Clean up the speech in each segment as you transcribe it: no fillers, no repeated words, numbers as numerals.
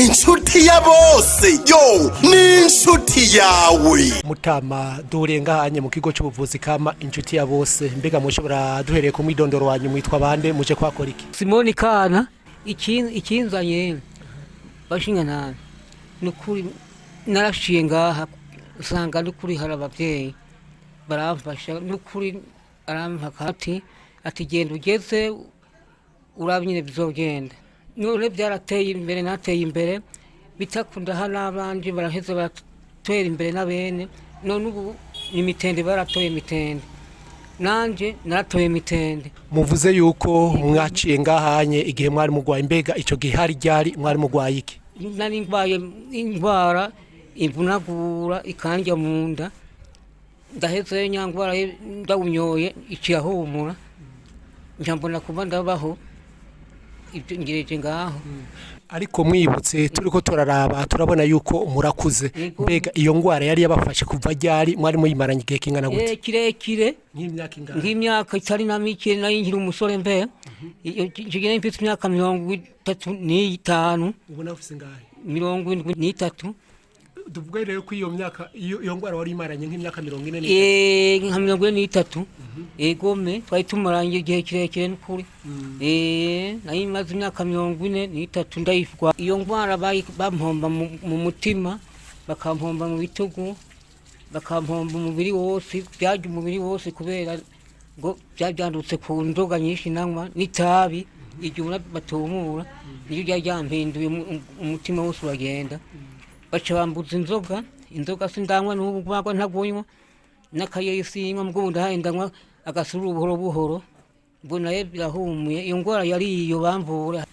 Inshuti ya bose yo ni inshuti yawe. Mutama duhure ngahanye mu kigo cy'ubuvuzi kama inshuti ya bose. Mbega mushobora duhereye ku mwidondoro wanyu, mwitwa bande, muje kwakora iki? Simoni Kana. Ikinzanye bashinga nabi nukuri, narashiye ngaha nsanga nukuri hari abavyeyi baramfasha, nukuri arampa ati genda ugeze urabe nyene bizogenda. None byarateye imbere, nateye imbere bitakunda hano, n'abandi baraheza baratera imbere na bene. None ubu ni mitende, baratoye mitende, nanje naratoye mitende. Muvuze yuko mwaciye ngahanye igihe mwari mugwaye. Mbega ico gihe hari ryari, mwari mugwaye iki? Nari ndwaye indwara imvunagura, ikandya mu nda. Ndaheze nyangwara ndawunyoye ikirahumura, nja mbona kuba ndabaho ibyo ngereje ngaho. Ariko mwibutse, turiko turaraba turabona yuko murakuze. Yego. Mbega iyo ngwara yari yabafashe kuva ryari, mwari muyimaranye igihe kingana gute? Kirekire. Nk'imyaka ingana? Nk'imyaka itari na mike, nari nkiri umusore. Mbe icyo gihe mfite imyaka 35. Ubona ufise ngahe? 73. Tuvuge rero ko iyo myaka iyo ngwara wari imaranye nk'imyaka 43. Nka 43, egome twari tumaranye igihe kirekire n'ukuri. Nari maze imyaka 43 ndayifwa iyo ndwara. Bampomba mu mutima, bakampomba mu bitugu, bakampomba umubiri wose, byajya umubiri wose, kubera ngo byari byandutse ku nzoga nyinshi nanywa n'itabi. Igihe ubona batumura niryo ryari ryampinduye, umutima wose uragenda. Baca bambuza inzoga. Inzoga sindanywa n'ubu, rwagwa ntagunywa, n'akayeyi sinywa. Mbwo ndahaye ndanywa agasuru buhoro buhoro, mbwo naye birahumuye. Iyo ndwara yari iyo bamvura,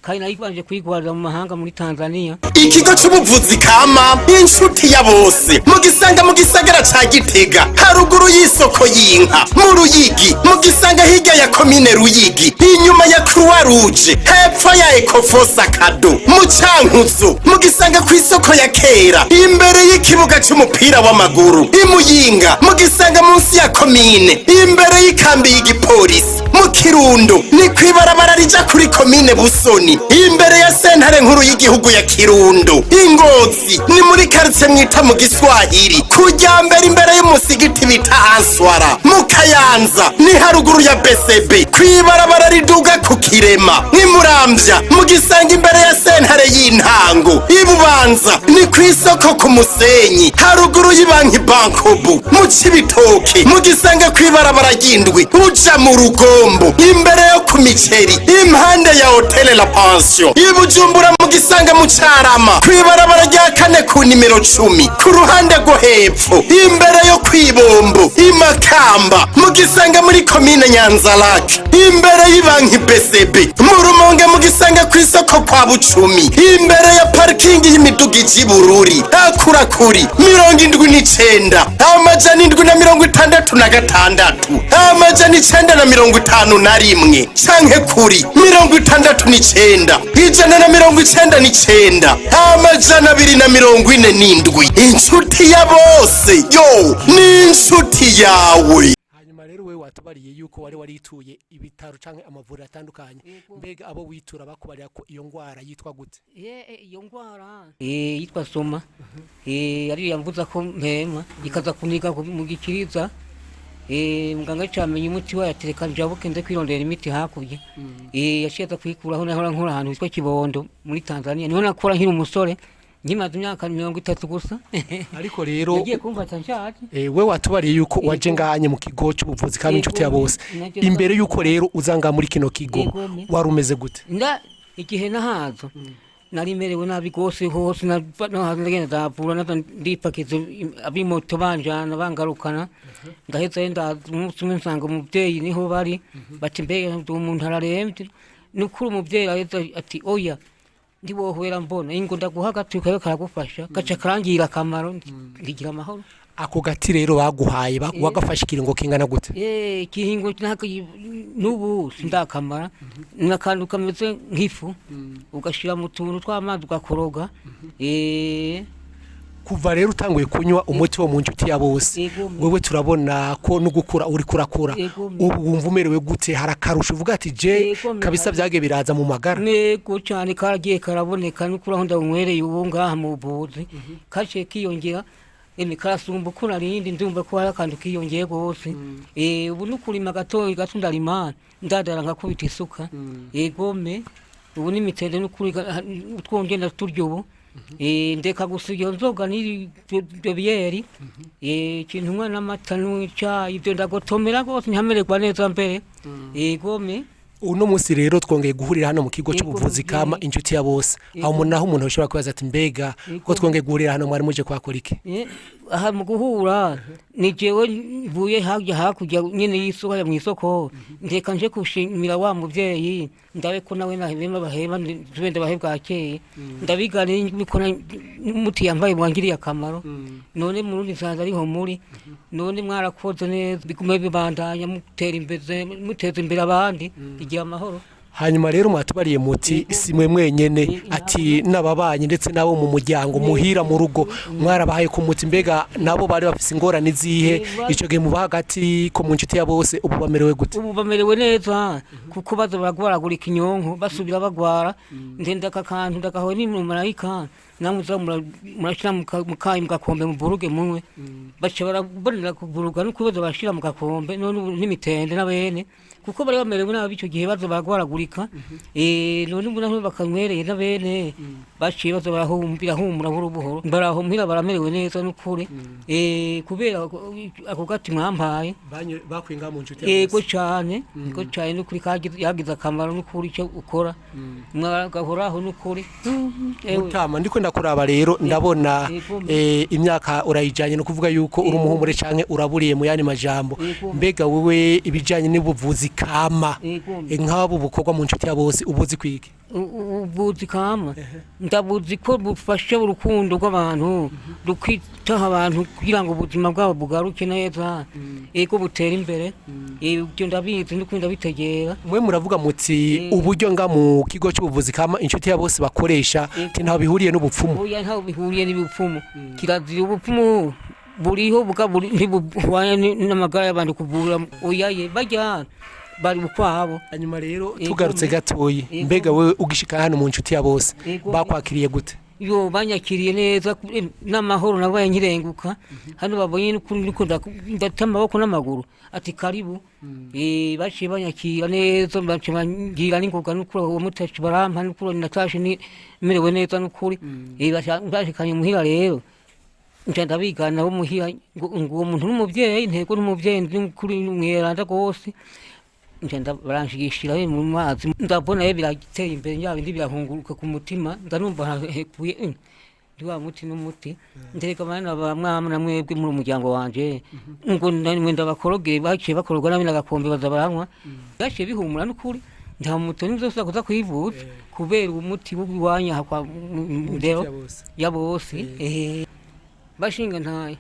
kandi nayibanje kuyigwarira mu mahanga, muri Tanzania. Ikigo c'ubuvuzi kama inshuti ya bose mugisanga mu gisagara ca Gitega, haruguru y'isoko y'inka mu Ruyigi. Mugisanga hirya ya komine Ruyigi, inyuma ya Croix Rouge, hepfo ya Ecofosa Kado mu Cankuzo. Mugisanga ku isoko ya kera, imbere y'ikibuga c'umupira w'amaguru. Imuyinga mugisanga munsi ya komine, imbere y'ikambi y'igipolisi. Mu Kirundo ni kw'ibarabara rija kuri komine Busoni, imbere ya sentare nkuru y'igihugu ya Kirundo. Ingozi ni muri karitsiye mwita mu Giswahili, kujya mbere imbere y'umusigiti bita Answara. Mu Kayanza ni haruguru ya BCB, kw'ibarabara riduga ku Kirema. Ni Muramvya mu Gisanga imbere ya sentare y'intango. Ibubanza ni ku isoko ku Musenyi, haruguru y'ibanki Bankobu. Mu Cibitoke mu Gisanga kw'ibarabara ry'indwi uja mu Rugombo, imbere yo ku miceri, impande ya Hotele La Pension. Ibujumbura mu Gisanga mu Carama, kw'ibarabara rya kane ku nimero 10, ku ruhande rwo hepfo, imbere yo kwibombo. Imakamba mu Gisanga muri komine Nyanzarake, imbere y'ibanki BCB. Mu Rumonge mu Gisanga ku isoko kwa Bucumi, imbere ya parikingi y'imiduga ija Ibururi. Akurakuri 79 766 951, canke kuri 69 199 247. Inshuti ya bose yo ni inshuti yawe. Hanyuma rero we watubariye yuko wari warituye ibitaro canke amavuriro atandukanye. Mbega abo witura bakubarira ko iyo ngwara yitwa gute? Iyo ndwara yitwa soma, ariyo yambuza ko mpema, ikaza kuniga mu gikiriza. Muganga acamenya umuti wayo, atereka njabuke nze kwirondera imiti hakurya. Yaciye aza kuyikuraho. Nahora nkora ahantu hitwa Kibondo muri Tanzania, niho nakora nkiri umusore, nkimaze imyaka 30 gusa. Ariko rero yagiye kumfata nshaje. We watubariye yuko waje ngahanye mu kigo cy'ubuvuzi kama inshuti ya bose. Imbere yuko rero uza ngaha muri kino kigo, wari umeze gute? Nda igihe nahaza nari merewe nabi gose hose. Nahaza ndagenda ndavura, naza ndipakiza abimoto banjana bangarukana. Ndaheza ndaza umunsi umwe nsanga umuvyeyi niho bari, bati mbega umuntu araremvye nukuri. Umuvyeyi araheza ati oya, ndiwohwera mbona ingo ndaguha agati kabe karagufasha, gaca karangira akamaro, ndigira amahoro. Ako gati rero baguhaye wagafashe ikiringo kingana gute? Ikihingo n'ubu sindakamara. Ni akantu kameze nk'ifu, ugashira mu tuntu tw'amazi ugakoroga. Kuva rero utanguye kunywa umuti wo mu nshuti ya bose, Yego. wewe turabona ko no gukura uri kurakura. Yego. Ubu wumva umerewe gute? Hari akarusho uvuga ati je Yego, kabisa byagiye biraza mu magara? Nego cyane, karagiye karaboneka n'ukuri aho ndawunywereye ubu ngaha mu buvuzi kaciye kiyongera, emi karasumba uko narindi. Ndumva ko hari akantu kiyongeye rwose. Ubu n'ukurima gatoya gato ndarima, ndadara nkakubita isuka. Egome, ubu n'imitende n'ukuri utwongera turya ubu. Ndeka gusa iyo nzoga n'ibyo biyeri, ikintu nywa n'amata n'icayi, ibyo ndagotomera rwose nkamererwa neza mbere. Egome. Uno munsi rero twongeye guhurira hano mu kigo Yego, cy'ubuvuzi kama muvyeyi. Inshuti ya bose. Aho umuntu, naho umuntu ashobora kwibaza ati mbega ko twongeye guhurira hano, mwari muje kuhakora iki? Aha mu guhura ni jewe mvuye harya hakurya nyene y'isoko ya mw'isoko, ndeka nje kushimira wa muvyeyi, ndabe ko nawe nahema bahema nzube ndabahe bwakeye, ndabigane niko n'umuti yambaye wangiriye akamaro. None murundi nsanze ariho muri, none mwarakoze neza, bigume bibandanya mutera imbere, muteza imbere abandi, igihe amahoro. Hanyuma rero mwatubariye muti si mwe mwenyene, ati n'ababanyi ndetse n'abo mu muryango muhira mu rugo mwarabahaye ku muti. Mbega nabo bari bafise ingorane zihe ico gihe muba hagati ko mu nshuti ya bose? Ubu bamerewe gute? Ubu bamerewe neza kuko baza baragwaragurika inyonko, basubira bagwara. Ndenda aka kantu ndagahowe n'umumarayika, namwe muza murashira mu kayi mu gakombe muburuge munywe, baca barabonera kuburuga no kubaza bashira mu gakombe. None ubu n'imitende n'abene kuko bari bamerewe nabi ico gihe baza baragwaragurika. None ubu naho bakanywereye n'abene baciye baza barahumbira humura buhoro buhoro, baraho muhira baramerewe neza n'ukuri, kubera ako gati mwampaye. Bakwinga mu nshuti? Yego cyane, yego cyane n'ukuri yagize akamaro n'ukuri icyo ukora mwagahoraho n'ukuri. Ewe. Mutama, ndiko ndakuraba rero ndabona Yego. Imyaka urayijanye, no kuvuga yuko uri umuhumure canke uraburiye mu yandi majambo. Yego. Mbega wewe ibijanye n'ubuvuzi kama Yego. nk'abo bukorwa mu nshuti ya bose ubuzi kwiki? Ubuvuzi kama ndabuzi ko bufasha urukundo rw'abantu, rukitaho abantu kugira ngo ubuzima bwabo bugaruke neza, ego butera imbere. Ibyo ndabizi n'ukuri ndabitegera. Mwe muravuga muti uburyo nga mu kigo cy'ubuvuzi kama inshuti ya bose bakoresha ti ntaho bihuriye n'ubupfumu. Oya, ntaho bihuriye n'ibipfumu, kirazira. Ubupfumu buriho ntibuhwanye n'amagara y'abantu kuvura, oyaye barya bari ukwabo. Hanyuma rero Yego. tugarutse gatoyi, Yego. mbega wewe ugishika hano mu nshuti ya bose Yego. bakwakiriye gute? Yo, banyakiriye neza n'amahoro, nabaye nkirenguka hano babonye n'ukuri ndiko ndata amaboko n'amaguru ati karibu. Baciye banyakira neza, baciye bangira n'ingoga n'ukuri, uwo mutaci barampa n'ukuri, natashe merewe neza n'ukuri. Bashikanye muhira rero nca ndabigana bo muhira ngo uwo muntu n'umuvyeyi, ntego n'umuvyeyi n'ukuri mweranda rwose. Nca baranshigishira mu mazi, ndabona rero birateye imbere, ya bindi birahunguruka ku mutima, ndanumva hekuye ndi wa muti n'umuti. Ndereka bana ba mwama na mwebwe muri umuryango wanje ngo namwe ndabakorogere, baciye bakororwa nabi n'agakombe baza baranywa, baciye bihumura n'ukuri, nta muto nizose kuza kwivuza kubera umuti w'iwanyu aha kwa ndero ya bose. Bashinga ntaye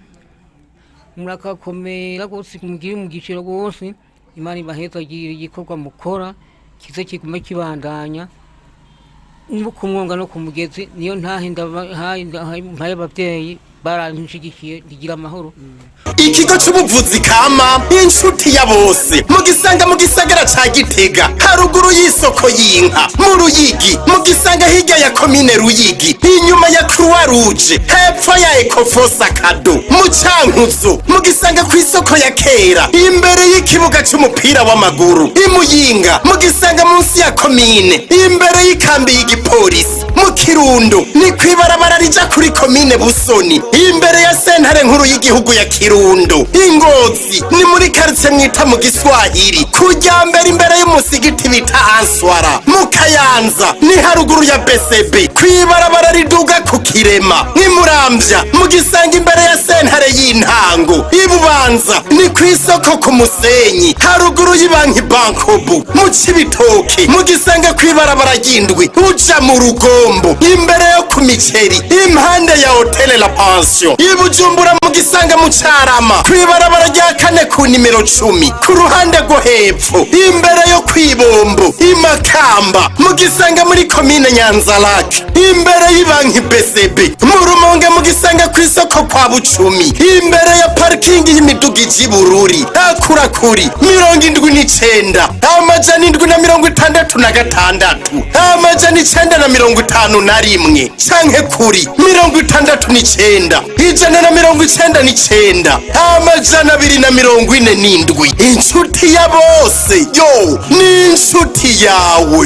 murakakomera rwose, mugire umugishiro rwose, Imana ibahezagire, igikorwa mukora kize kigume kibandanya no ku mwonga no ku mugezi. Niyo ntahe ndabahaye mpaye abavyeyi baranshigikiye, rigira amahoro. Ikigo c'ubuvuzi kama Inshuti ya bose mugisanga mu gisagara ca Gitega, haruguru y'isoko y'inka mu Ruyigi, mugisanga hirya ya komine Ruyigi, inyuma ya Croix Rouge, hepfo ya Ecofosa Kado mu Cankuzo, mugisanga ku isoko ya kera imbere y'ikibuga c'umupira w'amaguru. Imuyinga mugisanga munsi ya komine imbere y'ikambi y'igipolisi. Mu Kirundo ni kw'ibarabara rija kuri komine Busoni imbere ya sentare nkuru y'igihugu ya Kirundo. Ingozi ni muri karitsiye mwita mu Giswahili kujya mbere imbere y'umusigiti bita Answara. Mu Kayanza ni haruguru ya BCB kw'ibarabara riduga ku Kirema. Nk'imuramvya mu gisanga imbere ya sentare y'intango. Ibubanza ni ku isoko ku Musenyi haruguru y'ibanki Bankobu. Mu Cibitoke mu gisanga kw'ibarabara ry'indwi uja mu Rugombo imbere yo kuri ku miceri, impande ya Hôtel La Pension. I Bujumbura mu gisanga mu Carama, kw'ibarabara rya kane ku nimero 10, ku ruhande rwo hepfo, imbere yo kw'ibombo. I Makamba mu gisanga muri komine Nyanzarake, imbere y'ibanki BCB. Mu Rumonge mu gisanga kw'isoko kwa Bucumi, imbere ya parikingi y'imiduga ija i Bururi. Akurakuri 79 766 951, canke kuri 69 199 247. Inshuti ya bose yo ni inshuti yawe.